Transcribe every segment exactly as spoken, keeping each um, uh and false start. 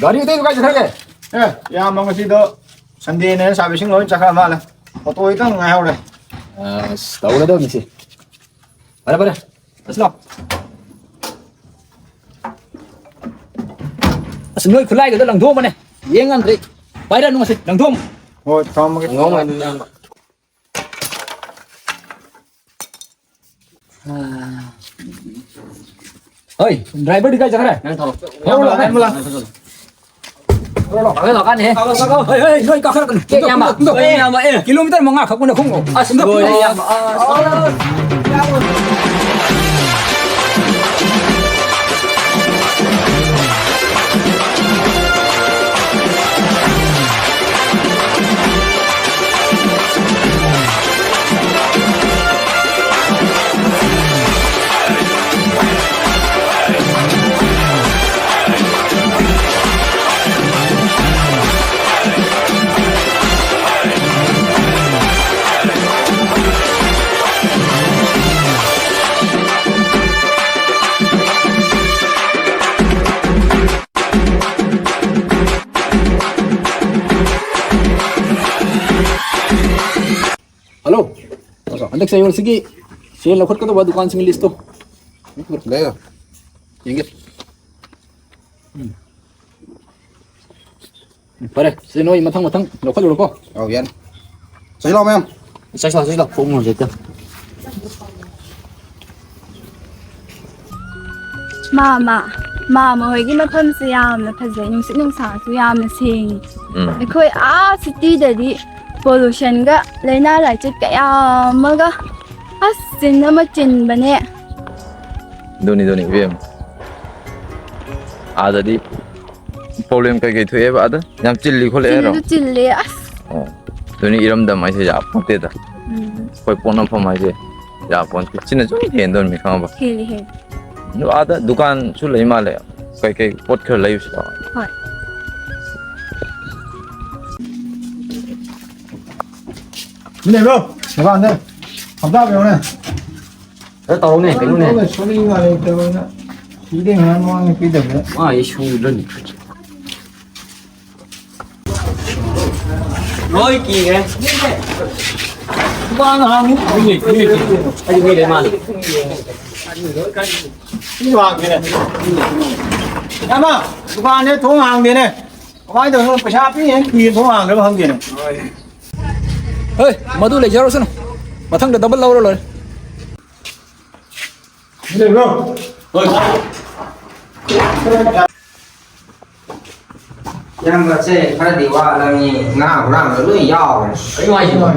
ꯒꯥꯔꯤ ꯑꯇꯩꯗꯨ ꯀꯥꯏ ꯆꯠꯈ꯭ꯔꯒꯦ? ꯑꯦ, ꯏꯌꯥꯝꯕ ꯉꯁꯤꯗꯣ ꯁꯟꯗꯦꯅꯦꯅ ꯁꯥꯔꯚꯤꯁꯤꯡ ꯂꯣꯏ ꯆꯠꯈ꯭ꯔ ꯃꯥꯜꯂꯦ꯫ ꯑꯣꯇꯣ ꯈꯤꯇꯪ ꯉꯥꯏꯍꯧꯔꯦ꯫ ꯑꯁ, ꯇꯧꯔꯗꯕꯅꯤ ꯁꯤ꯫ ꯐꯔꯦ, ꯐꯔꯦ꯫ ꯆꯠꯁꯤ ꯂꯥꯎ꯫ ꯑꯁ, ꯅꯣꯏ ꯈꯨꯠꯂꯥꯏꯒꯗꯣ ꯂꯪꯊꯣꯛꯑꯝꯕꯅꯦ꯫ ꯌꯦꯡ ꯉꯝꯗ꯭ꯔꯦ꯫ ꯄꯥꯏꯔꯛꯑꯅꯨ ꯉꯁꯤ, ꯂꯪꯊꯣꯛꯑꯝꯃꯣ꯫ ꯍꯣꯏ, ꯊꯝꯃꯒꯦ꯫ ꯂꯪꯊꯣꯛꯑꯝꯃꯣ, ꯏꯌꯥꯝꯕ꯫ ꯍꯣꯏ, ꯗ꯭ꯔꯥꯏꯚꯔꯗꯤ ꯀꯥꯏ ꯆꯠꯈ꯭ꯔꯦ? ꯅꯪ ꯊꯧꯔꯣ꯫ ꯊꯧꯔꯣ, ꯂꯥꯛꯑꯣ, ꯂꯥꯛꯑꯣ, ꯂꯥꯛꯑꯣ꯫ ꯊꯧꯔꯣ, ꯂꯥꯛꯑꯣ꯫ ꯂꯥꯛꯑꯣ, ꯂꯥꯛꯑꯣ, ꯀꯥꯟꯅꯦ꯫ ꯂꯥꯛꯑꯣ, ꯂꯥꯛꯑꯣ, ꯂꯥꯛꯑꯣ꯫ ꯍꯣꯏ, ꯍꯣꯏ, ꯅꯣꯏ ꯀꯥꯈꯠꯂꯛꯀꯅꯨ꯫ ꯑꯦ, ꯏꯌꯥꯝꯕ꯫ ꯑꯦ, ꯏꯌꯥꯝꯕ, ꯑꯦ꯫ ꯀꯤꯂꯣꯃꯤꯇꯔ ꯃꯉꯥ ꯈꯛ ꯄꯨꯟꯅ ꯈꯣꯡꯉꯣ꯫ ꯑꯁ, ꯂꯣꯏꯔꯦ, ꯏꯌꯥꯝꯕ꯫ ꯑꯁ꯫ ꯍꯜꯂꯣ꯫ ꯍꯟꯗꯛ ꯆꯌꯣꯜꯁꯤꯒꯤ ꯁꯦꯜ ꯂꯧꯈꯠꯀꯗꯧꯕ ꯗꯨꯀꯥꯟꯁꯤꯡꯒꯤ ꯂꯤꯁꯇꯣ꯫ ꯂꯩꯌꯣ꯫ ꯌꯦꯡꯒꯦ꯫ ꯎꯝ꯫ ꯎꯝ, ꯐꯔꯦ꯫ ꯁꯤ ꯅꯣꯏ ꯃꯊꯪ ꯃꯊꯪ ꯂꯧꯈꯠꯂꯨꯔꯣꯀꯣ꯫ ꯑꯧ, ꯌꯥꯅꯤ꯫ ꯆꯠꯁꯤ ꯂꯥꯎ, ꯃꯌꯥꯝ꯫ ꯆꯠꯁꯤ ꯂꯥꯎ, ꯆꯠꯁꯤ ꯂꯥꯎ꯫ ꯈꯣꯡ ꯃꯣꯖ ꯍꯦꯛꯇ꯫ ꯃꯥꯃ, ꯃꯥꯃ ꯍꯣꯏꯒꯤ ꯃꯐꯝꯁꯦ ꯌꯥꯝꯅ ꯐꯖꯩ, ꯅꯨꯡꯁꯤꯠ ꯅꯨꯡꯁꯥꯁꯨ ꯌꯥꯝꯅ ꯁꯦꯡꯉꯤ꯫ ꯎꯝ꯫ ꯑꯩꯈꯣꯏ ꯑꯥ ꯁꯤꯇꯤꯗꯗꯤ ꯄꯣꯂꯨꯁꯟꯒ ꯂꯥꯏꯅꯥ ꯂꯥꯏꯆꯠ ꯀꯌꯥ ꯑꯃꯒ ꯑꯁ ꯆꯤꯟ ꯑꯃ ꯆꯤꯟꯕꯅꯦ꯫ ꯑꯗꯨꯅꯤ, ꯑꯗꯨꯅꯤ, ꯏꯕꯦꯝꯃ꯫ ꯑꯥꯗꯗꯤ ꯄ꯭ꯔꯣꯕ꯭ꯂꯦꯝ ꯀꯩꯀꯩ ꯊꯣꯛꯑꯦꯕ ꯑꯥꯗ? ꯌꯥꯝ ꯆꯤꯜꯂꯤ ꯈꯣꯠꯂꯤ ꯍꯥꯏꯔꯣ? ꯆꯤꯟꯁꯨ ꯆꯤꯜꯂꯦ, ꯑꯁ꯫ ꯑꯣ, ꯑꯗꯨꯅꯤ, ꯏꯔꯝꯗꯝ ꯍꯥꯏꯁꯦ ꯌꯥꯄꯣꯟꯇꯦꯗ꯫ ꯎꯝ꯫ ꯑꯩꯈꯣꯏ ꯄꯣꯛꯅꯐꯝ ꯍꯥꯏꯁꯦ ꯌꯥꯄꯣꯟꯇꯦ꯫ ꯁꯤꯅ ꯁꯨꯝ ꯍꯦꯟꯗꯧꯔꯤꯃꯤ, ꯈꯪꯉꯕ? ꯍꯦꯜꯂꯤ, ꯍꯦꯜꯂꯤ꯫ ꯑꯗꯣ ꯑꯥꯗ ꯗꯨꯀꯥꯟꯁꯨ ꯂꯩ ꯃꯥꯜꯂꯦ꯫ ꯀꯩꯀꯩ ꯄꯣꯠ ꯈꯔ ꯂꯩꯔꯨꯁꯤ ꯂꯥꯛꯑꯣ꯫ ꯍꯣꯏ꯫ ꯃꯤ ꯂꯩꯕ꯭ꯔꯣ? ꯃꯄꯥꯟꯗ ꯈꯝꯇꯥꯕ ꯌꯦꯡꯉꯨꯅꯦ꯫ ꯈꯔ ꯇꯧꯔꯧꯅꯦ, ꯀꯩꯅꯣꯅꯦ꯫ ꯁꯣꯔꯤ ꯃꯥꯜꯂꯦ ꯇꯧꯔꯒ꯫ ꯁꯤꯗꯤ ꯉꯍꯥꯟ ꯃꯃꯥꯡꯗ ꯄꯤꯗꯕꯗ꯫ ꯃꯥ ꯑꯩ ꯁꯨꯗ꯭ꯔꯅꯤ꯫ ꯂꯣꯏ ꯀꯤꯈ꯭ꯔꯦ꯫ ꯗꯨꯀꯥꯟ ꯍꯥꯡꯉꯤ꯫ ꯃꯤ ꯂꯩ, ꯃꯤ ꯂꯩ꯫ ꯑꯩꯗꯤ ꯃꯤ ꯂꯩ ꯃꯥꯜꯂꯦ꯫ ꯃꯤ ꯍꯥꯡꯗꯦꯅꯦ꯫ ꯏꯌꯥꯝꯕ, ꯗꯨꯀꯥꯟꯁꯦ ꯊꯣꯡ ꯍꯥꯡꯗꯦꯅꯦ꯫ ꯀꯃꯥꯏꯅ ꯇꯧꯔꯤꯅꯣ? ꯄꯩꯁꯥ ꯄꯤꯅꯦꯅ ꯀꯤꯔ ꯊꯣꯡ ꯍꯥꯡꯗ꯭ꯔꯕ ꯈꯪꯗꯦꯅꯦ꯫ ꯍꯣꯏ, ꯃꯗꯨ ꯂꯩꯖꯔꯁꯅꯨ꯫ ꯃꯊꯪꯗ ꯗꯕꯜ ꯂꯧꯔ ꯂꯣꯏꯔꯦ꯫ ꯂꯩꯕ꯭ꯔꯣ? ꯍꯣꯏ꯫ ꯏꯌꯥꯝꯕꯁꯦ ꯈꯔꯗꯤ ꯋꯥꯠꯂꯝꯅꯤ, ꯉꯥ ꯍꯨꯔꯥꯟꯕ ꯂꯣꯏ ꯌꯥꯎꯔꯦ꯫ ꯀꯩꯅꯣ ꯍꯥꯏꯁꯤꯕꯣ?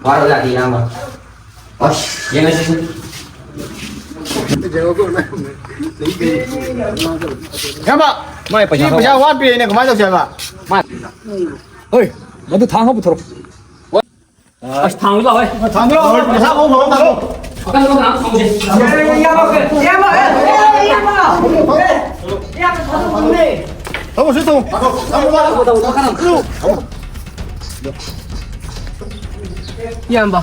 ꯋꯥꯔꯕ ꯖꯥꯠꯅꯤ ꯏꯌꯥꯝꯕ꯫ ꯑꯁ, ꯌꯦꯡꯉꯁꯤ꯫ ꯏꯌꯥꯝꯕ, ꯃꯥꯏ ꯄꯩꯁꯥ ꯁꯤ ꯄꯩꯁꯥ ꯋꯥꯠꯄꯤꯔꯦꯅꯦ, ꯀꯃꯥꯏꯅ ꯇꯧꯁꯦ ꯍꯥꯏꯕ? ꯃꯥ-, ꯍꯣꯏ, ꯃꯗꯨ ꯊꯥꯡ ꯑꯃ ꯄꯨꯊꯣꯔꯛꯑꯣ꯫ ꯑꯁ, ꯊꯥꯡꯁꯨ ꯂꯥꯛꯑꯣꯍꯦ꯫ ꯊꯥꯡꯗꯣ, ꯄꯩꯁꯥ ꯍꯧꯅꯕ ꯊꯥꯡꯗꯣ꯫ ꯑꯀꯟꯕ ꯉꯥꯛ ꯊꯥꯡꯁꯦ꯫ ꯊꯕꯛꯁꯨ ꯇꯧ꯫ ꯏꯌꯥꯝꯕ,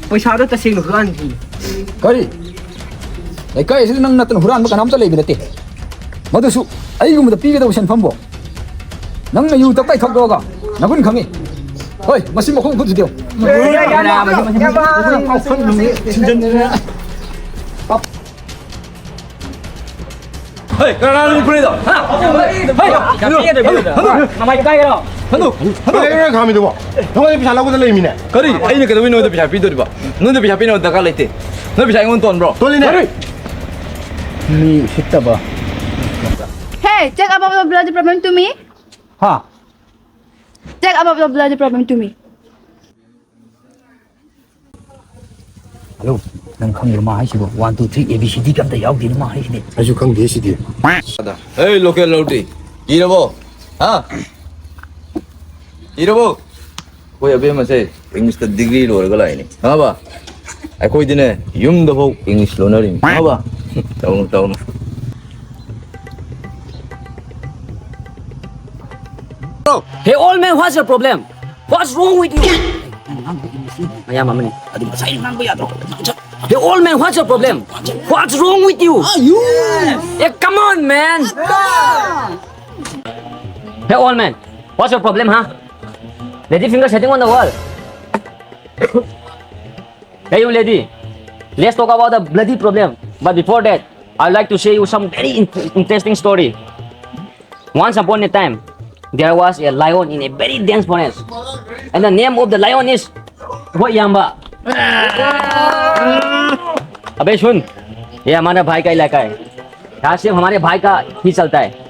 ꯄꯩꯁꯥꯗꯣ ꯇꯁꯦꯡꯅ ꯍꯨꯔꯥꯟꯈꯤꯅꯤ꯫ ꯀꯔꯤ? ꯂꯩꯀꯥꯏ ꯑꯁꯤꯗ ꯅꯪ ꯅꯠꯇꯅ ꯍꯨꯔꯥꯟꯕ ꯀꯅꯥꯝꯇ ꯂꯩꯕ ꯅꯠꯇꯦ꯫ ꯃꯗꯨꯁꯨ ꯑꯩꯒꯨꯝꯕꯗ ꯄꯤꯒꯗꯧꯕ ꯁꯦꯟꯐꯝꯕꯣ? ꯅꯪꯅ ꯌꯨ ꯇꯞꯇꯥꯏ ꯊꯛꯇꯣꯛꯑꯒ ꯅꯒꯨꯟ ꯈꯪꯉꯤ꯫ ꯍꯣꯏ, ꯃꯁꯤ ꯃꯈꯣꯡ ꯈꯨꯠꯁꯤ ꯇꯦꯛꯑꯣ꯫ ꯍꯣꯏ, ꯀꯅꯥꯅꯣ ꯐꯨꯔꯤꯗꯣ? ꯍꯥ? ꯍꯣꯏ, ꯅꯃꯥꯏ ꯀꯥꯏꯒꯦꯔꯣ? ꯍꯟꯗꯨ, ꯍꯟꯗꯨ꯫ ꯀꯩꯗꯧꯔꯤꯅꯣ ꯈꯥꯝꯃꯤꯗꯨꯕꯣ? ꯅꯉꯣꯟꯗ ꯄꯩꯁꯥ ꯂꯧꯒꯗ ꯂꯩꯃꯤꯅꯦ꯫ ꯀꯔꯤ? ꯑꯩꯅ ꯀꯩꯗꯧꯕꯩ ꯅꯉꯣꯟꯗ ꯄꯩꯁꯥ ꯄꯤꯗꯣꯔꯤꯕ? ꯅꯉꯣꯟꯗ ꯄꯩꯁꯥ ꯄꯤꯅꯕ ꯗꯔꯀꯥꯔ ꯂꯩꯇꯦ꯫ ꯅꯪ ꯄꯩꯁꯥ ꯑꯩꯉꯣꯟꯗ ꯇꯣꯟꯕ꯭ꯔꯣ? ꯇꯣꯜꯂꯤꯅꯦ꯫ ꯀꯔꯤ? ꯃꯤ ꯎꯁꯤꯠꯇꯕ꯫ Hey, take about the bloody problem to me. ꯍꯥ? Take about the bloody problem to me. Hello, ꯅꯪ ꯈꯪꯗ꯭ꯔꯣ ꯃꯥ ꯍꯥꯏꯁꯤꯕꯣ? One, two, three, A B C D ꯀ ꯑꯝꯇ ꯌꯥꯎꯗꯦꯅ ꯃꯥ ꯍꯥꯏꯁꯤꯗꯤ꯫ ꯑꯩꯁꯨ ꯈꯪꯗꯦ ꯁꯤꯗꯤ꯫ ꯍꯦ, ꯂꯣꯀꯦꯜ ꯂꯧꯗꯤ, ꯏꯔꯕꯣ? ꯍꯥ? ꯏꯔꯕꯣ? ꯑꯩꯈꯣꯏ ꯑꯕꯦꯝꯃꯁꯦ ꯏꯪꯂꯤꯁꯇ ꯗꯤꯒ꯭ꯔꯤ ꯂꯣꯏꯔꯒ ꯂꯥꯛꯏꯅꯦ, ꯈꯪꯉꯕ? ꯑꯩꯈꯣꯏꯗꯤꯅꯦ, ꯌꯨꯝꯗꯐꯥꯎ ꯏꯪꯂꯤꯁ ꯂꯣꯟꯅꯔꯤꯅꯤ, ꯈꯪꯉꯕ? ꯇꯧꯅꯨ, ꯇꯧꯅꯨ꯫ Hey, old man, what's your problem? What's wrong with you? ꯃꯌꯥꯝ ꯑꯃꯅꯤ꯫ ꯑꯗꯨ ꯉꯁꯥꯏ ꯉꯥꯡꯕ ꯌꯥꯗ꯭ꯔꯣ? Hey, old man, what's your problem? What's wrong with you? Hey, come on, man. Hey, old man. What's your problem, huh? Lady finger sitting on the wall. Hey, you lady. Let's talk about the bloody problem. But before that, I'd like to share you some very in- interesting story. Once upon a time, there was a lion in a very dense forest. And the name of the lion is Hoi Yamba. अबे सुन, ये हमारा भाई का इलाका है। यहाँ सिर्फ हमारे भाई का ही चलता है।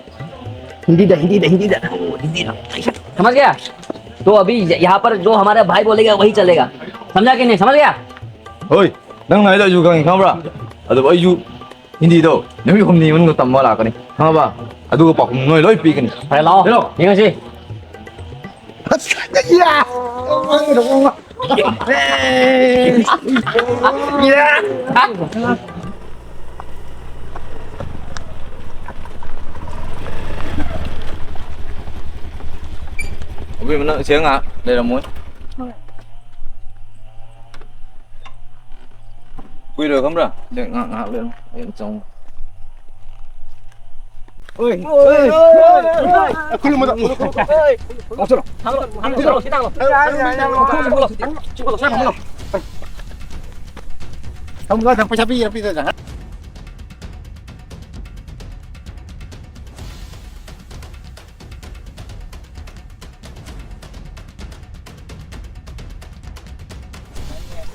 हिंदी दे, हिंदी दे, हिंदी दे, हिंदी दे। समझ गया? तो अभी य- यहाँ पर जो हमारा भाई बोलेगा, वही चलेगा। समझा कि नहीं? समझ गया? ꯍꯣꯏ, ꯅꯪꯅ ꯍꯥꯏꯗꯣ ꯑꯩꯁꯨ ꯈꯪꯉꯤ, ꯈꯪꯕ꯭ꯔꯥ? ꯑꯗꯨꯕꯨ ꯑꯩꯁꯨ ꯍꯤꯟꯗꯤꯗꯣ ꯅꯨꯃꯤꯠ ꯍꯨꯝꯅꯤ ꯃꯅꯨꯡꯗ ꯇꯝꯕ ꯂꯥꯛꯀꯅꯤ, ꯈꯪꯉꯕ? ꯑꯗꯨꯒ ꯄꯥꯎꯈꯨꯝ ꯅꯣꯏ ꯂꯣꯏ ꯄꯤꯒꯅꯤ꯫ ꯐꯔꯦ, ꯂꯥꯛꯑꯣ꯫ ꯍꯦꯔꯣ꯫ ꯌꯦꯡꯉꯁꯤ꯫ ꯑꯕꯦꯝꯃ, ꯅꯪ ꯁꯤꯗ ꯉꯥꯏꯍꯥꯛ ꯂꯩꯔꯝꯃꯣ꯫ ꯍꯣꯏ꯫ ꯀꯨꯏꯔꯣꯏ ꯈꯪꯕ꯭ꯔꯥ? ꯁꯤꯗ ꯉꯥꯏꯍꯥꯛ, ꯉꯥꯏꯍꯥꯛ ꯂꯩꯔꯝꯃꯣ꯫ ꯑꯩ ꯑꯗꯨꯝ ꯆꯪꯉꯣ꯫ ꯈꯨꯜꯂꯨ ꯃꯗ꯫ ꯉꯥꯎꯁꯜꯂꯣ꯫ ꯊꯝꯃꯨ, ꯊꯝꯃꯨ, ꯄꯩꯁꯥ ꯄꯤꯒꯦ, ꯄꯤꯒꯦ꯫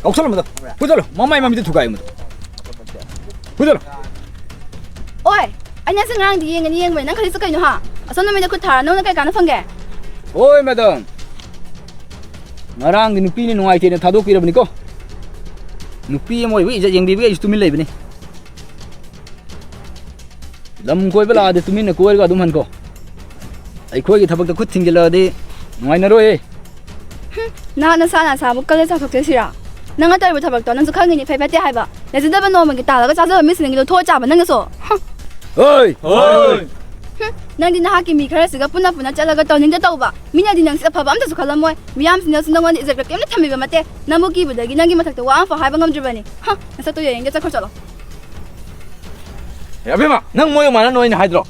ꯀꯥꯎꯁꯜꯂꯝꯕꯗꯣ꯫ ꯐꯨꯖꯜꯂꯣ꯫ ꯃꯃꯥꯏ ꯃꯃꯤꯠꯇ ꯊꯨꯒꯥꯏ ꯃꯗꯣ꯫ ꯐꯨꯖꯜꯂꯣ꯫ ꯑꯣꯏ, ꯑꯩꯅ ꯁꯤ ꯉꯔꯥꯡꯗꯤ ꯌꯦꯡꯒꯅꯤ ꯌꯦꯡꯕꯅꯦ꯫ ꯅꯪ ꯈꯜꯂꯤꯁꯤ ꯀꯩꯅꯣ, ꯍꯥ? ꯑꯁꯣꯝ ꯅꯨꯃꯤꯠꯇ ꯈꯨꯠ ꯊꯥꯔ ꯅꯪꯅ ꯀꯩ ꯀꯥꯟꯅ ꯐꯪꯒꯦ? ꯍꯣꯏ, ꯃꯦꯗꯥꯝ꯫ ꯉꯔꯥꯡꯗꯤ ꯅꯨꯄꯤꯅ ꯅꯨꯡꯉꯥꯏꯇꯦꯅ ꯊꯥꯗꯣꯛꯄꯤꯔꯕꯅꯤꯀꯣ꯫ ꯅꯨꯄꯤ ꯑꯃ ꯑꯣꯏꯕꯒꯤ ꯏꯖꯠ ꯌꯦꯡꯕꯤꯕꯒꯤ ꯑꯩꯁꯨ ꯇꯨꯃꯤꯟ ꯂꯩꯕꯅꯤ꯫ ꯂꯝ ꯀꯣꯏꯕ ꯂꯥꯛꯑꯗꯤ ꯇꯨꯃꯤꯟꯅ ꯀꯣꯏꯔꯒ ꯑꯗꯨꯝ ꯍꯟꯈꯣ꯫ ꯑꯩꯈꯣꯏꯒꯤ ꯊꯕꯛꯇ ꯈꯨꯠ ꯊꯤꯡꯖꯤꯜꯂꯛꯑꯗꯤ ꯅꯨꯡꯉꯥꯏꯅꯔꯣꯏꯍꯦ꯫ ꯍꯨꯝ, ꯅꯍꯥꯛ ꯅꯁꯥ ꯅꯁꯥꯕꯨ ꯀꯜꯂ ꯆꯥꯊꯣꯛꯆꯁꯤꯔꯥ? ꯅꯪꯅ ꯇꯧꯔꯤꯕ ꯊꯕꯛꯇꯣ ꯅꯪꯁꯨ ꯈꯪꯉꯤꯅꯤ ꯐꯩ ꯐꯠꯇꯦ ꯍꯥꯏꯕ꯫ ꯂꯩꯖꯗꯕ ꯅꯣꯡꯃꯒꯤ ꯇꯥꯜꯂꯒ ꯆꯥꯖꯕ ꯃꯤꯁꯤꯡꯗꯒꯤ ꯂꯧꯊꯣꯛꯑ ꯆꯥꯕ ꯅꯪꯅꯁꯨ꯫ ꯍꯨꯝ꯫ ꯍꯣꯏ! ꯍꯣꯏ! ꯍꯨꯝ, ꯅꯪꯗꯤ ꯅꯍꯥꯛꯀꯤ ꯃꯤ ꯈꯔꯁꯤꯒ ꯄꯨꯟꯅ ꯄꯨꯟꯅ ꯆꯠꯂꯒ ꯇꯧꯅꯤꯡꯗ ꯇꯧꯕ꯫ ꯃꯤꯅꯗꯤ ꯅꯪꯁꯦ ꯑꯐꯕ ꯑꯝꯇꯁꯨ ꯈꯜꯂꯝꯃꯣꯏ꯫ ꯃꯤꯌꯥꯝꯁꯤꯡꯅꯁꯨ ꯅꯪꯉꯣꯟꯗ ꯏꯖꯠꯀ ꯀꯩꯝꯇ ꯊꯝꯕꯤꯕ ꯅꯠꯇꯦ꯫ ꯅꯪꯕꯨ ꯀꯤꯕꯗꯒꯤ ꯅꯪꯒꯤ ꯃꯊꯛꯇ ꯋꯥ ꯑꯃꯐꯥꯎ ꯍꯥꯏꯕ ꯉꯝꯗ꯭ꯔꯤꯕꯅꯤ꯫ ꯍ, ꯅꯁꯛꯇꯨ ꯌꯦꯡꯅꯤꯡꯗꯦ, ꯆꯠꯈ꯭ꯔꯣ ꯆꯠꯂꯣ꯫ ꯑꯦ, ꯑꯕꯦꯝꯃ, ꯅꯪ ꯃꯣꯏꯒ ꯃꯥꯟꯅꯅꯣ ꯑꯩꯅ ꯍꯥꯏꯗ꯭ꯔꯣ?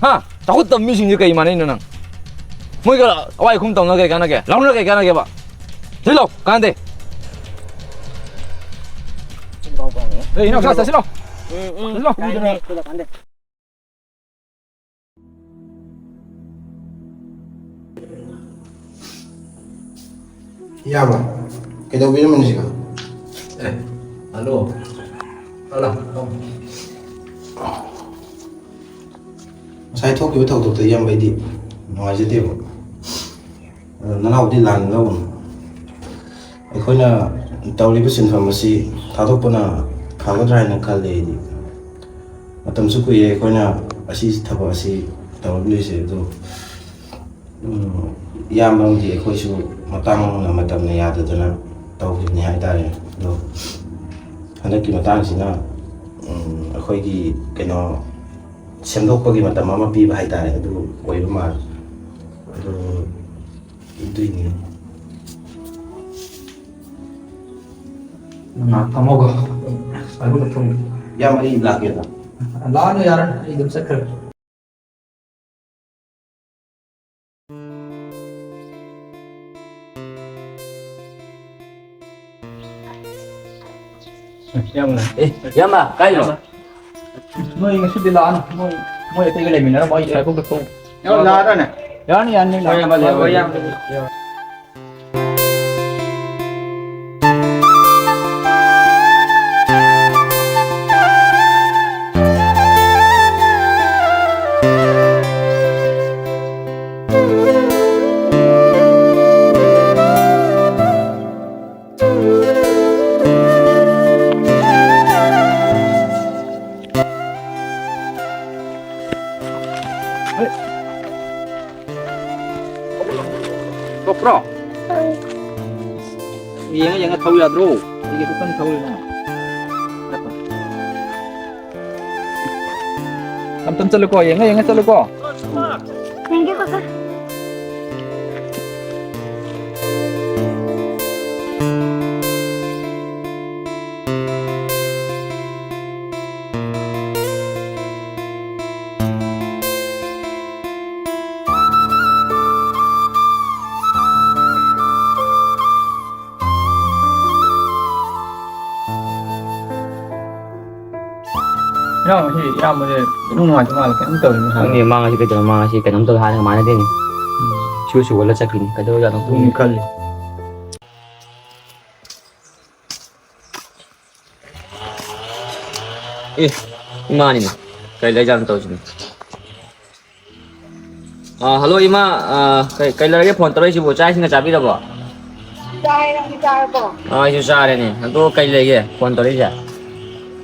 ꯍꯥ? ꯆꯥꯎꯈꯠꯇꯕ ꯃꯤꯁꯤꯡꯁꯦ ꯀꯩ ꯃꯥꯟꯅꯩꯅꯣ ꯅꯪ? ꯃꯣꯏꯒ ꯑꯋꯥꯏ ꯈꯨꯝ ꯇꯧꯅ ꯀꯩ ꯀꯥꯟꯅꯒꯦ? ꯂꯥꯎꯅ ꯀꯩ ꯀꯥꯟꯅꯒꯦꯕ? ꯁꯤꯜꯂꯣ, ꯀꯥꯟꯗꯦ꯫ ꯑꯦ, ꯏꯅꯥꯎ, ꯆꯠꯁꯤꯜꯂꯣ꯫ ꯎꯝ, ꯎꯝ꯫ ꯁꯤꯜꯂꯣ꯫ ꯀꯥꯟꯗꯦ, ꯀꯥꯟꯗꯦ꯫ ꯏꯌꯥꯝꯕ, ꯀꯩꯗꯧꯕꯤꯔꯝꯃꯤꯅꯣ ꯁꯤꯒ? ꯑꯦ, ꯍꯜꯂꯣ꯫ ꯍꯜꯂꯣ꯫ ꯉꯁꯥꯏ ꯊꯣꯛꯈꯤꯕ ꯊꯧꯗꯣꯛꯇꯣ ꯏꯌꯥꯝꯕ ꯑꯩꯗꯤ ꯅꯨꯡꯉꯥꯏꯖꯗꯦꯕ꯫ ꯑꯗꯣ ꯅꯅꯥꯎꯗꯤ ꯂꯥꯟꯒꯅꯨ꯫ ꯑꯩꯈꯣꯏꯅ ꯇꯧꯔꯤꯕ ꯁꯤꯟꯐꯝ ꯑꯁꯤ ꯊꯥꯗꯣꯛꯄꯅ ꯐꯒꯗ꯭ꯔꯥ ꯍꯥꯏꯅ ꯈꯜꯂꯤ ꯑꯩꯗꯤ꯫ ꯃꯇꯝꯁꯨ ꯀꯨꯏꯔꯦ ꯑꯩꯈꯣꯏꯅ ꯑꯁꯤ ꯊꯕꯛ ꯑꯁꯤ ꯇꯧꯔꯛꯂꯤꯁꯦ꯫ ꯑꯗꯣ ꯎꯝ, ꯏꯌꯥꯝꯕ ꯑꯃꯗꯤ ꯑꯩꯈꯣꯏꯁꯨ ꯃꯇꯥꯡꯅ ꯃꯇꯝꯅ ꯌꯥꯗꯗꯅ ꯇꯧꯈꯤꯕꯅꯤ ꯍꯥꯏꯇꯥꯔꯦ꯫ ꯑꯗꯣ ꯍꯟꯗꯛꯀꯤ ꯃꯇꯥꯡꯁꯤꯅ, ꯎꯝ, ꯑꯩꯈꯣꯏꯒꯤ ꯀꯩꯅꯣ ꯁꯦꯝꯗꯣꯛꯄꯒꯤ ꯃꯇꯝ ꯑꯃ ꯄꯤꯕ ꯍꯥꯏꯇꯥꯔꯦ, ꯑꯗꯨ ꯑꯣꯏꯕ ꯃꯥꯜꯂꯦ꯫ ꯑꯗꯨ ꯑꯗꯨꯏꯅꯤ꯫ ꯉꯥꯏꯍꯥꯛ ꯐꯝꯍꯧꯒꯣ꯫ ꯑꯗꯨꯒ ꯊꯣꯡ-, ꯏꯌꯥꯝꯕ, ꯑꯩ ꯂꯥꯛꯀꯦꯗ꯫ ꯂꯥꯛꯑꯅꯨ, ꯌꯥꯔꯦ, ꯑꯩ ꯑꯗꯨꯝ ꯆꯠꯈ꯭ꯔꯒꯦ꯫ ꯏꯌꯥꯝꯕ꯫ ꯑꯦ, ꯏꯌꯥꯝꯕ, ꯀꯥꯏꯗꯅꯣ? ꯅꯣꯏ ꯉꯁꯤꯗꯤ ꯂꯥꯛꯑꯅꯨ꯫ ꯃꯣꯏ, ꯃꯣꯏ ꯑꯇꯩꯒ ꯂꯩꯃꯤꯟꯅꯔꯝꯃꯣ꯫ ꯑꯩ ꯁ꯭ꯋꯥꯏꯐꯥꯎꯗ ꯊꯣꯛ-, ꯏꯌꯥꯝꯕ, ꯂꯥꯛꯑꯗ꯭ꯔꯅꯦ? ꯌꯥꯅꯤ, ꯌꯥꯅꯤ, ꯍꯣꯏ, ꯏꯌꯥꯝꯕ, ꯂꯥꯛꯑꯣ, ꯂꯩꯍꯧꯔꯒꯦ꯫ ꯏꯌꯥꯝꯕ꯫ ꯊꯣꯛꯄ꯭ꯔꯣ? ꯌꯦꯡꯉ ꯌꯦꯡꯉ ꯊꯧ ꯌꯥꯗ꯭ꯔꯣ? ꯑꯩꯒꯤꯁꯨ ꯀꯟꯅ ꯊꯧꯔꯤꯅꯦ꯫ ꯇꯝ ꯇꯝ ꯆꯠꯂꯨꯀꯣ, ꯌꯦꯡꯉ ꯌꯦꯡꯉ ꯆꯠꯂꯨꯀꯣ꯫ ꯌꯦꯡꯒꯦ ꯀꯀꯥ꯫ ꯏꯅꯥꯎ, ꯉꯁꯤ ꯏꯌꯥꯝꯕꯁꯦ ꯏꯅꯨꯡ ꯅꯨꯡꯉꯥꯏꯇ ꯃꯥꯜꯂꯦ, ꯀꯩꯅꯣꯝ ꯇꯧꯔꯤ ꯃꯁꯥꯁꯦ꯫ ꯈꯪꯗꯦ, ꯃꯥ ꯉꯁꯤ ꯀꯩꯗꯧꯔ, ꯃꯥ ꯉꯁꯤ ꯀꯩꯅꯣꯝ ꯇꯧꯔꯦ, ꯍꯥꯟꯅꯒ ꯃꯥꯟꯅꯗꯦꯅꯦ꯫ ꯎꯝ꯫ ꯁꯨ ꯁꯨꯒꯠꯂ ꯆꯠꯈꯤꯅꯤ꯫ ꯀꯩꯗꯧꯔꯖꯥꯠꯅꯣ ꯈꯪꯗꯦ꯫ ꯎꯝ, ꯈꯜꯂꯤ꯫ ꯑꯦ, ꯏꯃꯥꯅꯤꯅꯦ꯫ ꯀꯩ ꯂꯩꯖꯥꯠꯅꯣ ꯇꯧꯔꯤꯁꯤꯅꯦ? ꯑꯥ, ꯍꯜꯂꯣ, ꯏꯃꯥ꯫ ꯑꯥ, ꯀꯩ, ꯀꯩ ꯂꯩꯔꯒꯦ ꯐꯣꯟ ꯇꯧꯔꯛꯏꯁꯤꯕꯨ? ꯆꯥꯛ ꯏꯁꯤꯡꯒ ꯆꯥꯕꯤꯔꯕꯣ? ꯆꯥꯔꯦ, ꯅꯪꯗꯤ ꯆꯥꯔꯕꯣ? ꯑꯥ, ꯑꯩꯁꯨ ꯆꯥꯔꯦꯅꯦ꯫ ꯑꯗꯣ ꯀꯩ ꯂꯩꯒꯦ ꯐꯣꯟ ꯇꯧꯔꯛꯏꯁꯦ?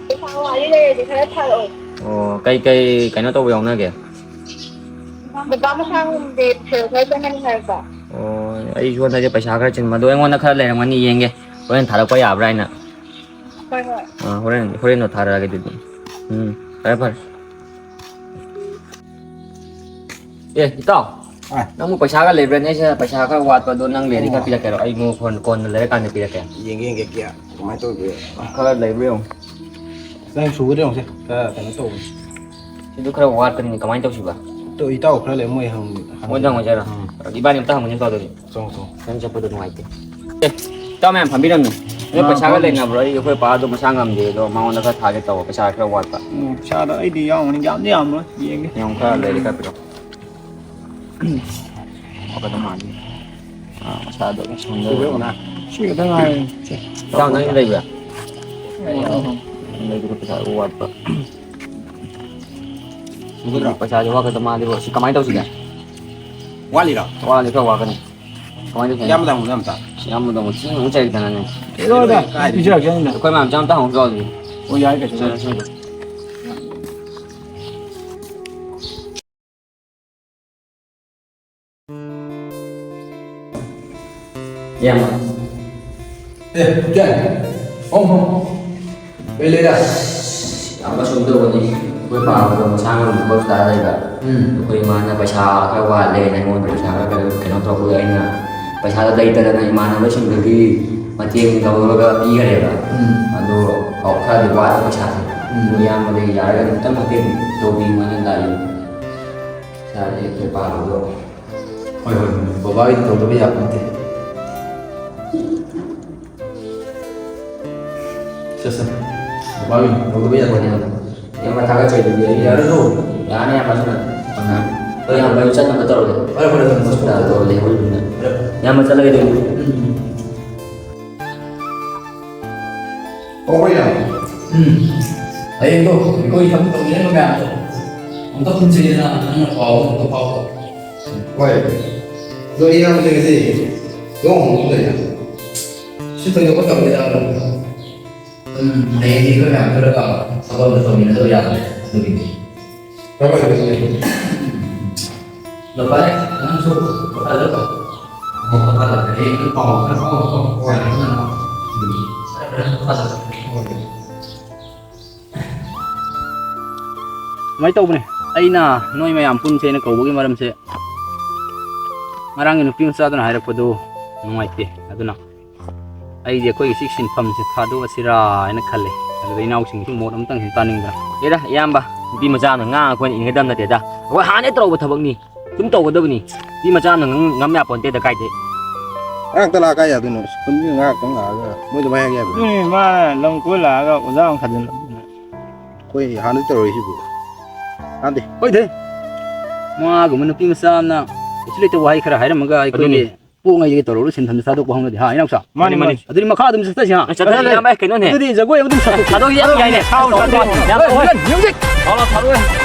ꯄꯩꯁꯥ ꯋꯥꯔꯤ ꯂꯩꯔꯗꯤ ꯈꯔ ꯊꯥꯔꯛꯑꯣ꯫ ꯑꯣ, ꯀꯩ ꯀꯩ ꯀꯩꯅꯣ ꯇꯧꯕ ꯌꯥꯎꯅꯒꯦ? ꯕꯕꯥ ꯃꯁꯥ ꯉꯝꯗꯦ, ꯁꯦꯜ ꯈꯔ ꯆꯪꯍꯟꯅꯤ ꯍꯥꯏꯔꯛꯄ꯫ ꯑꯣ, ꯑꯩꯁꯨ ꯍꯟꯗꯛꯁꯦ ꯄꯩꯁꯥ ꯈꯔ ꯆꯤꯟꯕ, ꯑꯗꯣ ꯑꯩꯉꯣꯟꯗ ꯈꯔ ꯂꯩꯔꯝꯒꯅꯤ, ꯌꯦꯡꯒꯦ꯫ ꯍꯣꯔꯦꯟ ꯊꯥꯔꯛꯄ ꯌꯥꯕ꯭ꯔꯥ ꯍꯥꯏꯅ꯫ ꯍꯣꯏ, ꯍꯣꯏ꯫ ꯑꯥ, ꯍꯣꯔꯦꯟ, ꯍꯣꯔꯦꯟꯗꯣ ꯊꯥꯔꯛꯑꯒꯦ ꯑꯗꯨꯗꯤ꯫ ꯎꯝ, ꯐꯔꯦ, ꯐꯔꯦ꯫ ꯑꯦ, ꯏꯇꯥꯎ꯫ ꯑꯥ꯫ ꯅꯪꯕꯨ ꯄꯩꯁꯥꯒ ꯂꯩꯕ꯭ꯔꯥꯅꯦ? ꯑꯩꯁꯦ ꯄꯩꯁꯥ ꯈꯔ ꯋꯥꯠꯄ, ꯑꯗꯣ ꯅꯪ ꯂꯩꯔꯗꯤ ꯈꯔ ꯑꯣ꯫ ꯄꯤꯔꯛꯀꯦꯔꯣ? ꯑꯩ ꯑꯃꯨꯛ ꯐꯣꯟ ꯀꯣꯟꯅ ꯂꯩꯔꯀꯥꯟꯗ ꯄꯤꯔꯛꯀꯦ꯫ ꯌꯦꯡꯒꯦ, ꯌꯦꯡꯒꯦ, ꯀꯌꯥ, ꯀꯃꯥꯏꯅ ꯇꯧꯒꯦ? ꯈꯔ ꯂꯩꯕ꯭ꯔꯥ ꯌꯦꯡꯉꯨ꯫ ꯅꯪ ꯁꯨꯒꯗ꯭ꯔꯥ ꯌꯦꯡꯉꯨꯁꯦ, ꯈꯔ ꯀꯩꯅꯣ ꯇꯧꯕꯅꯦ꯫ ꯁꯤꯗ ꯈꯔ ꯋꯥꯠꯄꯅꯤꯅꯦ, ꯀꯃꯥꯏꯅ ꯇꯧꯁꯤꯕ? ꯇꯣ, ꯏꯇꯥꯎ ꯈꯔ ꯂꯩ, ꯃꯣꯏ ꯍꯪ-, ꯃꯣꯏꯗ ꯍꯪꯉꯨꯁꯦ ꯍꯪꯉꯨꯁꯦ ꯍꯥꯏꯔꯣ? ꯎꯝ꯫ ꯏꯕꯥꯅꯤ ꯑꯝꯇ ꯍꯪꯉꯨꯁꯦ ꯇꯧꯗꯣꯏꯅꯦ꯫ ꯆꯪꯉꯣ, ꯆꯪꯉꯣ꯫ ꯅꯪ ꯆꯠꯄꯗꯣ ꯅꯨꯡꯉꯥꯏꯇꯦ꯫ ꯑꯦ, ꯏꯇꯥꯎ ꯃꯌꯥꯝ ꯐꯝꯕꯤꯔꯝꯃꯦ꯫ ꯅꯣꯏ ꯑꯥ, ꯄꯩꯁꯥꯒ ꯐꯝꯃꯤ꯫ ꯂꯩꯅꯕ꯭ꯔꯣ? ꯑꯩ, ꯑꯩꯈꯣꯏ ꯄꯥꯗꯣ ꯃꯁꯥ ꯉꯝꯗꯦ, ꯑꯗꯣ ꯃꯉꯣꯟꯗ ꯈꯔ ꯊꯥꯒꯦ ꯇꯧꯕ, ꯄꯩꯁꯥ ꯈꯔ ꯋꯥꯠꯄ꯫ ꯎꯝ, ꯄꯩꯁꯥꯗꯣ ꯑꯩꯗꯤ ꯌꯥꯎꯔꯝꯒꯅꯤ, ꯌꯥꯝꯗꯤ ꯌꯥꯝꯃꯔꯣꯏ, ꯌꯦꯡꯒꯦ꯫ ꯌꯥꯝ ꯈꯔ ꯂꯩꯔꯗꯤ ꯈꯔ ꯄꯤꯔꯛꯑꯣ꯫ ꯋꯥꯀꯗꯧ ꯃꯥꯟꯗꯦ꯫ ꯑꯥ, ꯃꯁꯥꯗꯣ ꯁꯣꯟꯊꯔꯦ꯫ ꯁꯤ ꯈꯛꯇ ꯉꯥꯏꯔꯦ꯫ ꯏꯇꯥꯎ, ꯅꯪꯒꯤ ꯂꯩꯕ꯭ꯔꯥ? ꯑꯣ꯫ ꯂꯩꯕꯗꯣ ꯄꯩꯁꯥ ꯋꯥꯠꯄ꯫ ꯄꯩꯁꯥꯁꯦ ꯋꯥꯠꯀꯗꯧ ꯃꯥꯜꯂꯦꯕꯣ꯫ ꯁꯤ ꯀꯃꯥꯏꯅ ꯇꯧꯁꯤꯒꯦ? ꯋꯥꯠꯂꯤꯔꯣ? ꯋꯥꯠꯂꯤ, ꯈꯔ ꯋꯥꯠꯀꯅꯤ꯫ ꯀꯃꯥꯏꯅ ꯇꯧꯁꯤꯒꯦ? ꯏꯌꯥꯝꯕꯗ ꯍꯪꯉꯨꯅꯦ ꯑꯝꯇ꯫ ꯏꯌꯥꯝꯕꯗ ꯑꯃꯨꯛ ꯊꯤꯅ ꯑꯃꯨꯛ ꯆꯩꯔꯛꯇꯅꯅꯦ꯫ ꯀꯩꯗꯧꯔꯒꯦ? ꯀꯥꯏꯗꯒꯤ? ꯄꯤꯖꯔꯛꯀꯦ ꯑꯩꯅ꯫ ꯑꯩꯈꯣꯏ ꯃꯌꯥꯝ ꯆꯥ ꯑꯝꯇ ꯍꯪꯉꯨꯆꯣ ꯑꯗꯨꯗꯤ꯫ ꯑꯣ, ꯌꯥꯏ, ꯀꯩꯁꯨ ꯀꯥꯏꯗꯦ꯫ ꯆꯠꯂꯣ, ꯆꯠꯂꯣ꯫ ꯏꯌꯥꯝꯕ꯫ ꯑꯦ, ꯏꯆꯟ꯫ ꯐꯝ, ꯐꯝ꯫ ꯀꯩ ꯂꯩꯔꯦ? ꯏꯌꯥꯝꯕ, ꯁꯨꯝ ꯇꯧꯕꯅꯤ꯫ ꯑꯩꯈꯣꯏ ꯄꯥꯕꯗꯣ ꯃꯁꯥ ꯉꯝꯗꯕ ꯍꯣꯁꯄꯤꯇꯥꯜ ꯂꯩꯕ꯫ ꯎꯝ꯫ ꯑꯩꯈꯣꯏ ꯏꯃꯥꯅ ꯄꯩꯁꯥ ꯈꯔ ꯋꯥꯠꯂꯦꯅ ꯑꯩꯉꯣꯟꯗ ꯄꯩꯁꯥ ꯈꯔ ꯀꯩꯅꯣ, ꯀꯩꯅꯣ ꯇꯧꯔꯛꯄꯗ ꯑꯩꯅ ꯄꯩꯁꯥꯗꯣ ꯂꯩꯇꯗꯅ ꯏꯃꯥꯟꯅꯕꯁꯤꯡꯗꯒꯤ ꯃꯇꯦꯡ ꯂꯧꯔꯒ ꯄꯤꯈꯔꯦꯕ꯫ ꯎꯝ꯫ ꯑꯗꯣ ꯈꯔꯗꯤ ꯋꯥꯠꯂꯦ ꯄꯩꯁꯥꯁꯦ꯫ ꯎꯝ꯫ ꯑꯗꯣ ꯏꯌꯥꯝꯕꯗꯒꯤ ꯌꯥꯔꯒꯗꯤ ꯈꯤꯇꯪ ꯃꯇꯦꯡ ꯇꯧꯕꯤꯌꯨ ꯍꯥꯏꯅ ꯂꯥꯛꯏ꯫ ꯏꯁꯥꯁꯦ ꯑꯩꯈꯣꯏ ꯄꯥꯕꯗꯣ꯫ ꯍꯣꯏ, ꯍꯣꯏ, ꯍꯣꯏ꯫ ꯕꯕꯥꯒꯤꯗꯤ ꯇꯧꯗꯕ ꯌꯥꯄꯣꯟꯇꯦ꯫ ꯁꯦ, ꯁꯦ꯫ ꯕꯕꯥꯒꯤ ꯇꯧꯗꯕ ꯌꯥꯄꯣꯟꯇꯦ꯫ ꯌꯥꯝꯅ ꯊꯥꯒꯠꯆꯔꯤ ꯑꯗꯨꯗꯤ ꯑꯩ ꯌꯥꯔꯗ꯭ꯔꯣ? ꯌꯥꯔꯅꯤ, ꯌꯥꯝ ꯐꯖꯅ꯫ ꯑꯉꯥꯡ꯫ ꯍꯣꯏ, ꯌꯥꯝ ꯐꯖꯅ ꯆꯠꯅꯕ ꯇꯧꯔꯒꯦ꯫ ꯐꯔꯦ, ꯐꯔꯦ, ꯐꯔꯦ, ꯐꯔꯦ꯫ ꯇꯧꯔꯒꯦ, ꯂꯩꯍꯧꯔꯤꯕꯅꯤꯅ꯫ ꯐꯔꯦ꯫ ꯌꯥꯝꯅ ꯆꯠꯂꯒꯦ ꯑꯗꯨꯗꯤ꯫ ꯎꯝ꯫ ꯀꯧꯕ ꯌꯥꯕ? ꯎꯝ꯫ ꯍꯌꯦꯡꯗꯣ ꯑꯩꯈꯣꯏ ꯊꯕꯛ ꯇꯧꯃꯤꯟꯅꯔꯤꯕ ꯃꯌꯥꯝꯗꯣ ꯑꯝꯇ ꯄꯨꯟꯁꯤꯗꯅ ꯅꯪꯅ ꯄꯥꯎ ꯑꯝꯇ ꯐꯥꯎꯔꯣ꯫ ꯍꯣꯏ꯫ ꯑꯗꯣ ꯏꯌꯥꯝꯕꯁꯦ ꯉꯁꯤ ꯌꯣꯡ ꯍꯧꯕ ꯂꯩꯅ꯫ ꯁꯤ ꯊꯣꯏꯗꯣꯛꯄ ꯇꯧꯗꯦꯗ ꯑꯗꯣ꯫ ꯎꯝ, ꯍꯌꯦꯡꯗꯤ ꯑꯩꯈꯣꯏ ꯃꯌꯥꯝ ꯄꯨꯜꯂꯒ ꯊꯕꯛ ꯑꯃ ꯇꯧꯃꯤꯟꯅꯗꯕ ꯌꯥꯗ꯭ꯔꯦ ꯑꯗꯨꯒꯤꯗꯤ꯫ ꯍꯣꯏ, ꯍꯣꯏ, ꯍꯣꯏ꯫ ꯑꯗꯣ ꯐꯔꯦ, ꯅꯪꯁꯨ ꯄꯣꯊꯥꯖꯔꯣ꯫ ꯄꯣꯊꯥꯖꯔꯣ꯫ ꯍꯌꯦꯡ ꯄꯥꯎ ꯈꯔ ꯐꯥꯎꯔꯣꯀꯣ꯫ ꯍꯣꯏ꯫ ꯎꯝ꯫ ꯐꯔꯦ, ꯐꯔꯦ, ꯄꯣꯊꯥꯖꯔꯣ꯫ ꯍꯣꯏ꯫ ꯁꯨꯃꯥꯏꯅ ꯇꯧꯕꯅꯦ, ꯑꯩꯅ ꯅꯣꯏ ꯃꯌꯥꯝ ꯄꯨꯟꯁꯦꯅ ꯀꯧꯕꯒꯤ ꯃꯔꯝꯁꯦ, ꯉꯔꯥꯡꯒꯤ ꯅꯨꯄꯤ ꯃꯆꯥꯗꯨꯅ ꯍꯥꯏꯔꯛꯄꯗꯨ ꯅꯨꯡꯉꯥꯏꯇꯦ꯫ ꯑꯗꯨꯅ ꯑꯩꯁꯦ ꯑꯩꯈꯣꯏꯒꯤ ꯁꯤ ꯁꯤꯟꯐꯝꯁꯦ ꯊꯥꯗꯣꯛꯑꯁꯤꯔꯥ ꯍꯥꯏꯅ ꯈꯜꯂꯦ꯫ ꯑꯗꯨꯗ ꯏꯅꯥꯎꯁꯤꯡꯁꯨ ꯃꯣꯠ ꯑꯝꯇꯪ ꯍꯦꯛ ꯇꯥꯅꯤꯡꯗꯅ꯫ ꯑꯦꯗ, ꯏꯌꯥꯝꯕ, ꯅꯨꯄꯤ ꯃꯆꯥ ꯑꯃꯅ ꯉꯥꯡꯉꯒ ꯑꯩꯈꯣꯏꯅ ꯏꯟꯒꯗꯕ ꯅꯠꯇꯦꯗ꯫ ꯑꯩꯈꯣꯏ ꯍꯥꯟꯅꯗꯩ ꯇꯧꯔꯨꯕ ꯊꯕꯛꯅꯤ꯫ ꯁꯨꯝ ꯇꯧꯒꯗꯕꯅꯤ꯫ ꯅꯨꯄꯤ ꯃꯆꯥ ꯑꯃꯅ ꯉꯝ, ꯉꯝ ꯌꯥꯄꯣꯟꯇꯦꯗ ꯀꯥꯏꯗꯩ꯫ ꯉꯥꯏꯍꯥꯛꯇ ꯂꯥꯛꯑ ꯀꯥꯏ ꯌꯥꯗꯣꯏꯅꯣ? ꯁ꯭ꯀꯨꯜꯒꯤ ꯉꯥꯏꯍꯥꯛꯇꯪ ꯂꯥꯛꯑꯒ ꯃꯣꯏꯗ ꯃꯥꯏ ꯍꯥꯏꯕ ꯌꯥꯕ꯭ꯔꯣ? ꯑꯗꯨꯅꯦ, ꯃꯥ ꯂꯝ ꯀꯣꯏ ꯂꯥꯛꯑꯒ ꯑꯣꯖꯥ ꯑꯃ ꯈꯟꯖꯤꯜꯂꯛꯄꯅꯤꯅ꯫ ꯑꯩꯈꯣꯏ ꯍꯥꯟꯅꯗꯩ ꯇꯧꯔꯛꯏꯁꯤꯕꯨ꯫ ꯀꯥꯟꯗꯦ꯫ ꯍꯣꯏꯗꯦ꯫ ꯃꯥꯒꯨꯝꯕ ꯅꯨꯄꯤ ꯃꯆꯥ ꯑꯃꯅ ꯀꯩꯁꯨ ꯂꯩꯇꯕ ꯋꯥꯍꯩ ꯈꯔ ꯍꯥꯏꯔꯝꯃꯒ ꯑꯩꯈꯣꯏꯒꯤ ꯑꯗꯨꯅꯤ꯫ ꯄꯣꯛꯉꯩꯗꯒꯤ ꯇꯧꯔꯒ ꯁꯤꯟꯐꯝꯁꯦ ꯊꯥꯗꯣꯛꯄ ꯍꯧꯅꯗꯦ, ꯍꯥ, ꯏꯅꯥꯎꯆꯥ? ꯃꯥꯅꯤ, ꯃꯥꯅꯤ꯫ ꯑꯗꯨꯗꯤ ꯃꯈꯥ ꯑꯗꯨꯝ ꯆꯠꯊꯁꯤ, ꯍꯥ? ꯆꯠꯊꯁꯤ, ꯏꯌꯥꯝꯕ, ꯀꯩꯅꯣꯅꯦ꯫ ꯑꯗꯨꯗꯤ ꯖꯒꯣꯏ ꯑꯃ ꯑꯗꯨꯝ ꯁꯥꯊꯣꯛꯁꯤ꯫ ꯁꯥꯊꯣꯛꯁꯤ, ꯌꯥꯝ ꯌꯥꯏꯅꯦ꯫ ꯁꯥꯎ, ꯁꯥꯎ, ꯁꯥꯎ꯫ ꯍꯣꯏ, ꯍꯣꯏ, ꯃ꯭ꯌꯨꯖꯤꯛ! ꯁꯥꯎ, ꯁꯥꯎ, ꯁꯥꯎ꯫